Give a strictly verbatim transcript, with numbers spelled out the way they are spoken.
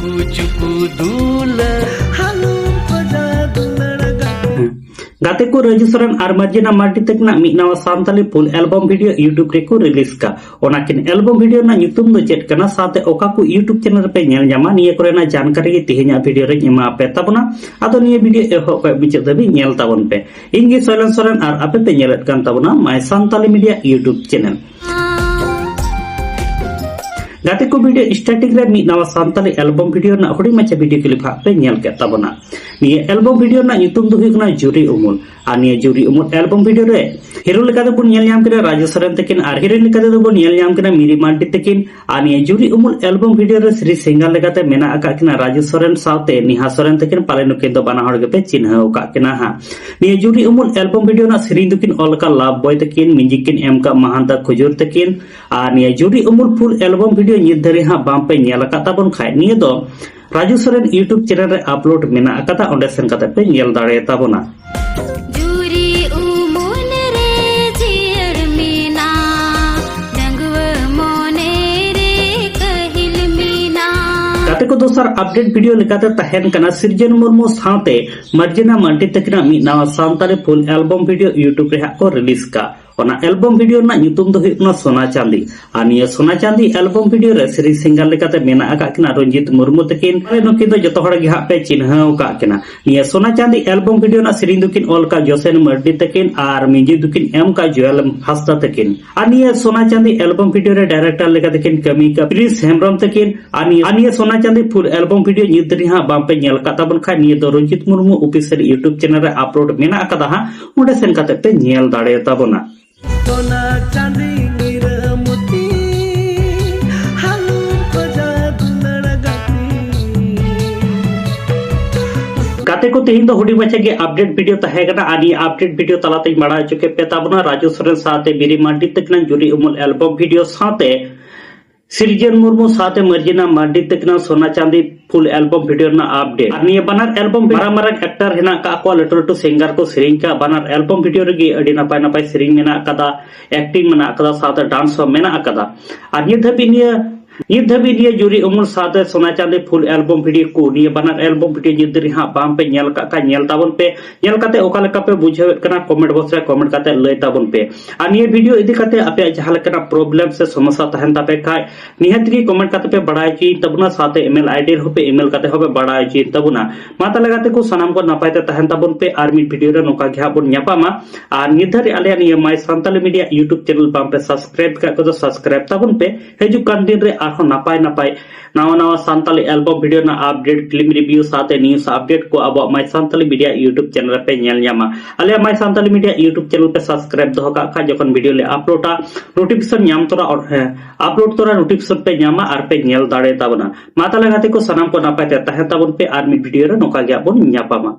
ᱪᱩᱠᱩ ᱫᱩᱞᱟᱹᱲ ᱦᱟᱞᱩᱢ ᱠᱷᱚᱡᱟ ᱫᱩᱞᱟᱹᱲ ᱜᱟᱛᱮ᱾ ᱜᱟᱛᱮ ᱠᱚ, ᱨᱟᱡᱩ ᱥᱚᱨᱮᱱ ᱟᱨ ᱢᱟᱨᱡᱤᱱᱟ ᱢᱟᱨᱰᱤ ᱛᱟᱹᱠᱤᱱᱟᱜ ᱢᱤᱫ ᱱᱟᱣᱟ ᱥᱟᱱᱛᱟᱞᱤ ᱯᱷᱩᱞ ᱮᱞᱵᱚᱢ ᱵᱷᱤᱰᱤᱭᱳ ᱭᱩᱴᱩᱵᱽ ᱨᱮᱠᱚ ᱨᱤᱞᱤᱡᱽ ᱠᱟᱜ᱾ ᱚᱱᱟᱠᱤᱱ ᱮᱞᱵᱚᱢ ᱵᱷᱤᱰᱤᱭᱳ ᱨᱮᱱᱟᱜ ᱧᱩᱛᱩᱢ ᱫᱚ ᱪᱮᱫ ᱠᱟᱱᱟ, ᱥᱟᱶᱛᱮ ᱚᱠᱟ ᱠᱚ ᱭᱩᱴᱩᱵᱽ ᱪᱮᱱᱮᱞ ᱨᱮᱯᱮ ᱧᱮᱞ ᱧᱟᱢᱟ, ᱱᱤᱭᱟᱹ ᱠᱚᱨᱮᱱᱟᱜ ᱡᱟᱱᱠᱟᱨᱤ ᱜᱮ ᱛᱮᱦᱮᱧᱟᱜ ᱵᱷᱤᱰᱤᱭᱳ ᱨᱮᱧ ᱮᱢᱟ ᱯᱮ ᱛᱟᱵᱚᱱᱟ᱾ ᱟᱫᱚ ᱱᱤᱭᱟᱹ ᱵᱷᱤᱰᱤᱭᱳ ᱮᱦᱚᱵ ᱠᱷᱚᱱ ᱢᱩᱪᱟᱹᱫ ᱫᱷᱟᱹᱵᱤᱡ ᱧᱮᱞ ᱛᱟᱵᱚᱱ ᱯᱮ᱾ ᱤᱧ ᱜᱮ ᱥᱚᱭᱞᱮᱱ ᱥᱚᱨᱮᱱ ᱟᱨ ᱟᱯᱮ ᱯᱮ ᱧᱮᱞᱮᱫ ᱠᱟᱱ ᱛᱟᱵᱚᱱᱟ ᱢᱟᱭ ᱥᱟᱱᱛᱟᱞᱤ ᱢᱤᱰᱤᱭᱟ ᱭᱩᱴᱩᱵᱽ ᱪᱮᱱᱮᱞ᱾ ᱜᱟᱛᱮ ᱠᱚ, ᱵᱷᱤᱰᱤᱭᱳ ᱥᱴᱟᱨᱴᱤᱝ ᱨᱮ ᱢᱤᱫ ᱱᱟᱣᱟ ᱥᱟᱱᱛᱟᱞᱤ ᱮᱞᱵᱚᱢ ᱵᱷᱤᱰᱤᱭᱳ ᱨᱮᱱᱟᱜ ᱦᱩᱰᱤᱧ ᱢᱟᱪᱷᱟ ᱵᱷᱤᱰᱤᱭᱳ ᱠᱞᱤᱯ ᱦᱟᱸᱜ ᱯᱮ ᱧᱮᱞ ᱠᱮᱫ ᱛᱟᱵᱚᱱᱟ᱾ ᱱᱤᱭᱟᱹ ᱮᱞᱵᱚᱢ ᱵᱷᱤᱰᱤᱭᱳ ᱨᱮᱱᱟᱜ ᱧᱩᱛᱩᱢ ᱫᱚ ᱦᱩᱭᱩᱜ ᱠᱟᱱᱟ ᱡᱩᱨᱤ ᱩᱢᱩᱞ᱾ ᱟᱨ ᱱᱤᱭᱟᱹ ᱡᱩᱨᱤ ᱩᱢᱩᱞ ᱮᱞᱵᱚᱢ ᱵᱷᱤᱰᱤᱭᱳ ᱨᱮ ᱦᱤᱨᱳ ᱞᱮᱠᱟᱛᱮ ᱵᱚᱱ ᱧᱮᱞ ᱧᱟᱢ ᱠᱤᱱᱟ ᱨᱟᱡᱩ ᱥᱚᱨᱮᱱ ᱛᱟᱹᱠᱤᱱ, ᱟᱨ ᱦᱤᱨᱳᱭᱤᱱ ᱞᱮᱠᱟᱛᱮ ᱫᱚ ᱵᱚᱱ ᱧᱮᱞ ᱧᱟᱢ ᱠᱤᱱᱟ ᱢᱤᱨᱤ ᱢᱟᱨᱰᱤ ᱛᱟᱹᱠᱤᱱ᱾ ᱟᱨ ᱱᱤᱭᱟᱹ ᱡᱩᱨᱤ ᱩᱢᱩᱞ ᱮᱞᱵᱚᱢ ᱵᱷᱤᱰᱤᱭᱳ ᱨᱮ ᱥᱨᱤ ᱥᱤᱝᱜᱟᱨ ᱞᱮᱠᱟᱛᱮ ᱢᱮᱱᱟᱜ ᱟᱠᱟᱫ ᱠᱤᱱᱟ ᱨᱟᱡᱩ ᱥᱚᱨᱮᱱ ᱥᱟᱶᱛᱮ ᱱᱮᱦᱟ ᱥᱚᱨᱮᱱ ᱛᱟᱹᱠᱤᱱ, ᱯᱟᱞᱮ ᱱᱩᱠᱤᱱ ᱫᱚ ᱵᱟᱱᱟ ᱦᱚᱲ ᱜᱮᱯᱮ ᱪᱤᱱᱦᱟᱹᱣ ᱟᱠᱟᱫ ᱠᱤᱱᱟ ᱦᱟᱸᱜ᱾ ᱱᱤᱭᱟᱹ ᱡᱩᱨᱤ ᱩᱢᱩᱞ ᱮᱞᱵᱚᱢ ᱵᱷᱤᱰᱤᱭᱳ ᱨᱮᱱᱟᱜ ᱥᱮᱨᱮᱧ ᱫᱚᱠᱤᱱ ᱚᱞ ᱟᱠᱟᱫ ᱞᱟᱵᱷ ᱵᱚᱭ ᱛᱟᱹᱠᱤᱱ, ᱢᱤᱣᱡᱤᱠ ᱠᱤᱱ ᱮᱢ ᱟᱠᱟᱫ ᱢᱟᱦᱟᱱᱫᱟ ᱠᱷᱩᱡᱩᱨ ᱛᱟᱹᱠᱤᱱ᱾ ᱟᱨ ᱱᱤᱭᱟᱹ ᱡᱩᱨᱤ ᱩᱢᱩᱞ ᱯᱷᱩᱞ ᱮᱞᱵᱚᱢ ᱵᱷᱤᱰᱤᱭᱳ ᱱᱤᱛ ᱫᱷᱟᱹᱨᱤᱡ ᱦᱟᱸᱜ ᱵᱟᱝ ᱯᱮ ᱧᱮᱞ ᱟᱠᱟᱫ ᱛᱟᱵᱚᱱ ᱠᱷᱟᱡ, ᱱᱤᱭᱟᱹ ᱫᱚ ᱨᱟᱡᱩ ᱥᱚᱨᱮᱱ ᱭᱩᱴᱩᱵᱽ ᱪᱮᱱᱮᱞ ᱨᱮ ᱟᱯᱞᱳᱰ ᱢᱮᱱᱟᱜ ᱟᱠᱟᱫᱟ, ᱚᱸᱰᱮ ᱥᱮᱱ ᱠᱟᱛᱮ ᱯᱮ ᱧᱮᱞ ᱫᱟᱲᱮᱭᱟᱛᱟ ᱵᱚᱱᱟ᱾ ᱡᱩᱨᱤ ᱩᱢᱩᱞ ᱨᱮ ᱡᱤᱭᱟᱹᱲ ᱢᱮᱱᱟᱜ, ᱰᱟᱺᱜᱩᱣᱟᱹ ᱢᱚᱱᱮ ᱨᱮ ᱠᱟᱹᱦᱤᱞ ᱢᱮᱱᱟᱜ᱾ ᱜᱟᱛᱮ ᱠᱚ, ᱫᱚᱥᱟᱨ ᱟᱯᱰᱮᱴ ᱵᱷᱤᱰᱤᱭᱳ ᱞᱮᱠᱟᱛᱮ ᱛᱟᱦᱮᱱ ᱠᱟᱱᱟ ᱥᱤᱨᱡᱚᱱ ᱢᱩᱨᱢᱩ ᱥᱟᱶᱛᱮ ᱢᱟᱨᱡᱤᱱᱟ ᱢᱟᱨᱰᱤ ᱛᱟᱹᱠᱤᱱᱟᱜ ᱢᱤᱫ ᱱᱟᱣᱟ ᱥᱟᱱᱛᱟᱲᱤ ᱯᱷᱩᱞ ᱮᱞᱵᱚᱢ ᱵᱷᱤᱰᱤᱭᱳ ᱭᱩᱴᱩᱵᱽ ᱨᱮ ᱦᱟᱸᱜ ᱠᱚ ᱨᱤᱞᱤᱡᱽ ᱠᱟᱜ᱾ ᱚᱱᱟ ᱮᱞᱵᱚᱢ ᱵᱷᱤᱰᱤᱭᱳ ᱨᱮᱱᱟᱜ ᱧᱩᱛᱩᱢ ᱫᱚ ᱦᱩᱭᱩᱜ ᱠᱟᱱᱟ ᱥᱳᱱᱟ ᱪᱟᱸᱫᱤ᱾ ᱟᱨ ᱱᱤᱭᱟᱹ ᱥᱳᱱᱟ ᱪᱟᱸᱫᱤ ᱮᱞᱵᱚᱢ ᱵᱷᱤᱰᱤᱭᱳ ᱨᱮ ᱥᱮᱨᱮᱧ ᱥᱤᱝᱜᱟᱨ ᱞᱮᱠᱟᱛᱮ ᱢᱮᱱᱟᱜ ᱟᱠᱟᱫ ᱠᱤᱱᱟ ᱨᱚᱧᱡᱤᱛ ᱢᱩᱨᱢᱩ ᱛᱟᱹᱠᱤᱱ᱾ ᱟᱨ ᱱᱩᱠᱤᱱ ᱫᱚ ᱡᱚᱛᱚ ᱦᱚᱲ ᱜᱮ ᱦᱟᱸᱜ ᱯᱮ ᱪᱤᱱᱦᱟᱹᱣ ᱟᱠᱟᱫ ᱠᱤᱱᱟ᱾ ᱱᱤᱭᱟᱹ ᱥᱳᱱᱟ ᱪᱟᱸᱫᱤ ᱮᱞᱵᱚᱢ ᱵᱷᱤᱰᱤᱭᱳ ᱨᱮᱱᱟᱜ ᱥᱮᱨᱮᱧ ᱫᱚᱠᱤᱱ ᱚᱞ ᱟᱠᱟᱫ ᱡᱚᱥᱮᱱ ᱢᱟᱨᱰᱤ ᱛᱟᱹᱠᱤᱱ ᱟᱨ ᱢᱤᱣᱡᱤᱠ ᱫᱚᱠᱤᱱ ᱮᱢ ᱟᱠᱟᱫ ᱡᱩᱭᱮᱞ ᱦᱟᱸᱥᱫᱟ ᱛᱟᱹᱠᱤᱱ᱾ ᱟᱨ ᱱᱤᱭᱟᱹ ᱥᱳᱱᱟ ᱪᱟᱸᱫᱤ ᱮᱞᱵᱚᱢ ᱵᱷᱤᱰᱤᱭᱳ ᱨᱮ ᱰᱟᱭᱨᱮᱠᱴᱚᱨ ᱞᱮᱠᱟᱛᱮ ᱠᱤᱱ ᱠᱟᱹᱢᱤ ᱟᱠᱟᱫ ᱯᱨᱤᱱᱥ ᱦᱮᱢᱵᱨᱚᱢ ᱛᱟᱹᱠᱤᱱ᱾ ᱟᱨ ᱱᱤᱭᱟᱹ, ᱟᱨ ᱱᱤᱭᱟᱹ ᱥᱳᱱᱟ ᱪᱟᱸᱫᱤ ᱯᱷᱩᱞ ᱮᱞᱵᱚᱢ ᱵᱷᱤᱰᱤᱭᱳ ᱱᱤᱛ ᱫᱷᱟᱹᱨᱤᱡ ᱦᱟᱸᱜ ᱵᱟᱝ ᱯᱮ ᱧᱮᱞ ᱟᱠᱟᱫ ᱛᱟᱵᱚᱱ ᱠᱷᱟᱡ, ᱱᱤᱭᱟᱹ ᱫᱚ Ranjit Murmu official YouTube channel ᱨᱮ ᱟᱯᱞᱳᱰ ᱢᱮᱱᱟᱜ ᱟᱠᱟᱫᱟ ᱦᱟᱸᱜ, ᱚᱸᱰᱮ ᱥᱮᱱ ᱠᱟᱛᱮ ᱯᱮ ᱧᱮᱞ ᱫᱟᱲᱮᱭᱟᱛᱟ ᱵᱚᱱᱟ᱾ ᱥᱳᱱᱟ ᱪᱟᱸᱫᱤ ᱜᱤᱨᱟᱹ ᱢᱩᱛᱤ, ᱦᱟᱞᱩᱢ ᱠᱷᱚᱡᱟ ᱫᱩᱞᱟᱹᱲ ᱜᱟᱛᱮ᱾ ᱜᱟᱛᱮ ᱠᱚ, ᱛᱮᱦᱮᱧ ᱫᱚ ᱦᱩᱰᱤᱧ ᱢᱟᱪᱷᱟ ᱜᱮ ᱟᱯᱰᱮᱴ ᱵᱷᱤᱰᱤᱭᱳ ᱛᱟᱦᱮᱸ ᱠᱟᱱᱟ᱾ ᱟᱨ ᱱᱤᱭᱟᱹ ᱟᱯᱰᱮᱴ ᱵᱷᱤᱰᱤᱭᱳ ᱛᱟᱞᱟ ᱛᱮᱧ ᱵᱟᱲᱟᱭ ᱦᱚᱪᱚ ᱠᱮᱫ ᱯᱮ ᱛᱟᱵᱚᱱᱟ ᱨᱟᱡᱩ ᱥᱚᱨᱮᱱ ᱥᱟᱶᱛᱮ ᱢᱤᱨᱤ ᱢᱟᱨᱰᱤ ᱛᱟᱹᱠᱤᱱᱟᱜ ᱡᱩᱨᱤ ᱩᱢᱩᱞ ᱮᱞᱵᱚᱢ ᱵᱷᱤᱰᱤᱭᱳ ᱥᱟᱶᱛᱮ ᱥᱤᱨᱡᱚᱱ ᱢᱩᱨᱢᱩ ᱥᱟᱶᱛᱮ ᱢᱟᱨᱡᱤᱱᱟ ᱢᱟᱨᱰᱤ ᱛᱟᱹᱠᱤᱱᱟᱜ ᱥᱳᱱᱟ ᱪᱟᱸᱫᱤ ᱯᱷᱩᱞ ᱮᱞᱵᱚᱢ ᱵᱷᱤᱰᱤᱭᱳ ᱨᱮᱱᱟᱜ ᱟᱯᱰᱮᱴ᱾ ᱟᱨ ᱱᱤᱭᱟᱹ ᱵᱟᱱᱟᱨ ᱮᱞᱵᱚᱢ ᱢᱟᱨᱟᱝ ᱢᱟᱨᱟᱝ ᱮᱠᱴᱟᱨ ᱦᱮᱱᱟᱜ ᱟᱠᱟᱫ ᱠᱚᱣᱟ, ᱞᱟᱹᱴᱩ ᱞᱟᱹᱴᱩ ᱥᱤᱝᱜᱟᱨ ᱠᱚ ᱥᱮᱨᱮᱧ ᱠᱟᱜ᱾ ᱵᱟᱱᱟᱨ ᱮᱞᱵᱚᱢ ᱵᱷᱤᱰᱤᱭᱳ ᱨᱮᱜᱮ ᱟᱹᱰᱤ ᱱᱟᱯᱟᱭ ᱱᱟᱯᱟᱭ ᱥᱮᱨᱮᱧ ᱢᱮᱱᱟᱜ ᱟᱠᱟᱫᱟ, ᱮᱠᱴᱤᱝ ᱢᱮᱱᱟᱜ ᱟᱠᱟᱫᱟ, ᱥᱟᱶᱛᱮ ᱰᱟᱱᱥ ᱦᱚᱸ ᱢᱮᱱᱟᱜ ᱟᱠᱟᱫᱟ᱾ ᱟᱨ ᱱᱤᱭᱟᱹ ᱫᱷᱟᱹᱵᱤᱡ ᱱᱤᱭᱟᱹ ᱱᱤᱛ ᱫᱷᱟᱹᱵᱤᱡ ᱱᱤᱭᱟᱹ ᱡᱩᱨᱤ ᱩᱢᱩᱞ ᱥᱟᱶᱛᱮ ᱥᱚᱱᱟ ᱪᱟᱸᱫᱤ full album video ᱠᱚ, ᱱᱤᱭᱟᱹ ᱵᱟᱱᱟᱨ album video ᱡᱩᱫᱤ ᱦᱟᱸᱜ ᱵᱟᱝ ᱯᱮ ᱧᱮᱞ ᱠᱟᱜ ᱠᱷᱟᱱ, ᱧᱮᱞ ᱛᱟᱵᱚᱱ ᱯᱮ᱾ ᱧᱮᱞ ᱠᱟᱛᱮ ᱚᱠᱟ ᱞᱮᱠᱟ ᱯᱮ ᱵᱩᱡᱷᱟᱹᱣᱮᱫ ᱠᱟᱱᱟ, comment box ᱨᱮ comment ᱠᱟᱛᱮ ᱞᱟᱹᱭ ᱛᱟᱵᱚᱱ ᱯᱮ᱾ ᱟᱨ ᱱᱤᱭᱟᱹ video ᱤᱫᱤ ᱠᱟᱛᱮ ᱟᱯᱮᱭᱟᱜ ᱡᱟᱦᱟᱸ ᱞᱮᱠᱟᱱᱟᱜ problem ᱥᱮ ᱥᱚᱢᱚᱥᱥᱟ ᱛᱟᱦᱮᱱ ᱛᱟᱯᱮ ᱠᱷᱟᱡ, ᱱᱤᱦᱟᱹᱛ ᱜᱮ comment ᱠᱟᱛᱮ ᱯᱮ ᱵᱟᱲᱟᱭ ᱦᱚᱪᱚᱭᱤᱧ ᱛᱟᱵᱚᱱᱟ, ᱥᱟᱶᱛᱮ email ID ᱨᱮᱦᱚᱸ ᱯᱮ email ᱠᱟᱛᱮ ᱦᱚᱸ ᱯᱮ ᱵᱟᱲᱟᱭ ᱦᱚᱪᱚᱭᱤᱧ ᱛᱟᱵᱚᱱᱟ᱾ ᱢᱟ ᱛᱟᱦᱞᱮ ᱜᱟᱛᱮ ᱠᱚ, ᱥᱟᱱᱟᱢ ᱠᱚ ᱱᱟᱯᱟᱭ ᱛᱮ ᱛᱟᱦᱮᱱ ᱛᱟᱵᱚᱱ ᱯᱮ, ᱟᱨ ᱢᱤᱫ video ᱨᱮ ᱱᱚᱝᱠᱟ ᱜᱮ ᱦᱟᱸᱜ ᱵᱚᱱ ᱧᱟᱯᱟᱢᱟ᱾ ᱟᱨ ᱱᱤᱛ ᱫᱷᱟᱹᱨᱤᱡ ᱟᱞᱮᱭᱟᱜ ᱱᱤᱭᱟᱹ My Santali Media YouTube channel ᱵᱟᱝ ᱯᱮ subscribe ᱠᱟᱜ ᱠᱚᱫᱚ subscribe ᱛᱟᱵᱚᱱ ᱯᱮ᱾ ᱦᱤᱡᱩᱜ ᱠᱟᱱ ᱫᱤᱱ ᱨᱮ ᱟᱨᱦᱚᱸ ᱱᱟᱯᱟᱭ ᱱᱟᱯᱟᱭ ᱱᱟᱣᱟ ᱱᱟᱣᱟ ᱥᱟᱱᱛᱟᱞᱤ album video ᱨᱮᱱᱟᱜ update, film review ᱥᱟᱶᱛᱮ news update ᱠᱚ ᱟᱵᱚᱣᱟᱜ My Santali Media YouTube channel ᱨᱮᱯᱮ ᱧᱮᱞ ᱧᱟᱢᱟ᱾ ᱟᱞᱮᱭᱟᱜ My Santali Media YouTube channel ᱯᱮ subscribe ᱫᱚᱦᱚ ᱠᱟᱜ ᱠᱷᱟᱡ, ᱡᱚᱠᱷᱚᱱ video ᱞᱮ uploadᱟ, notification ᱧᱟᱢ ᱛᱚᱨᱟ, ᱦᱮᱸ, upload ᱛᱚᱨᱟ notification ᱯᱮ ᱧᱟᱢᱟ ᱟᱨ ᱯᱮ ᱧᱮᱞ ᱫᱟᱲᱮ ᱛᱟᱵᱚᱱᱟ᱾ ᱢᱟ ᱛᱟᱦᱞᱮ ᱜᱟᱛᱮ ᱠᱚ, ᱥᱟᱱᱟᱢ ᱠᱚ ᱱᱟᱯᱟᱭ ᱛᱮ ᱛᱟᱦᱮᱱ ᱛᱟᱵᱚᱱ ᱯᱮ, ᱟᱨ ᱢᱤᱫ video ᱨᱮ ᱱᱚᱝᱠᱟ ᱜᱮ ᱦᱟᱸᱜ ᱵᱚᱱ ᱧᱟᱯᱟᱢᱟ᱾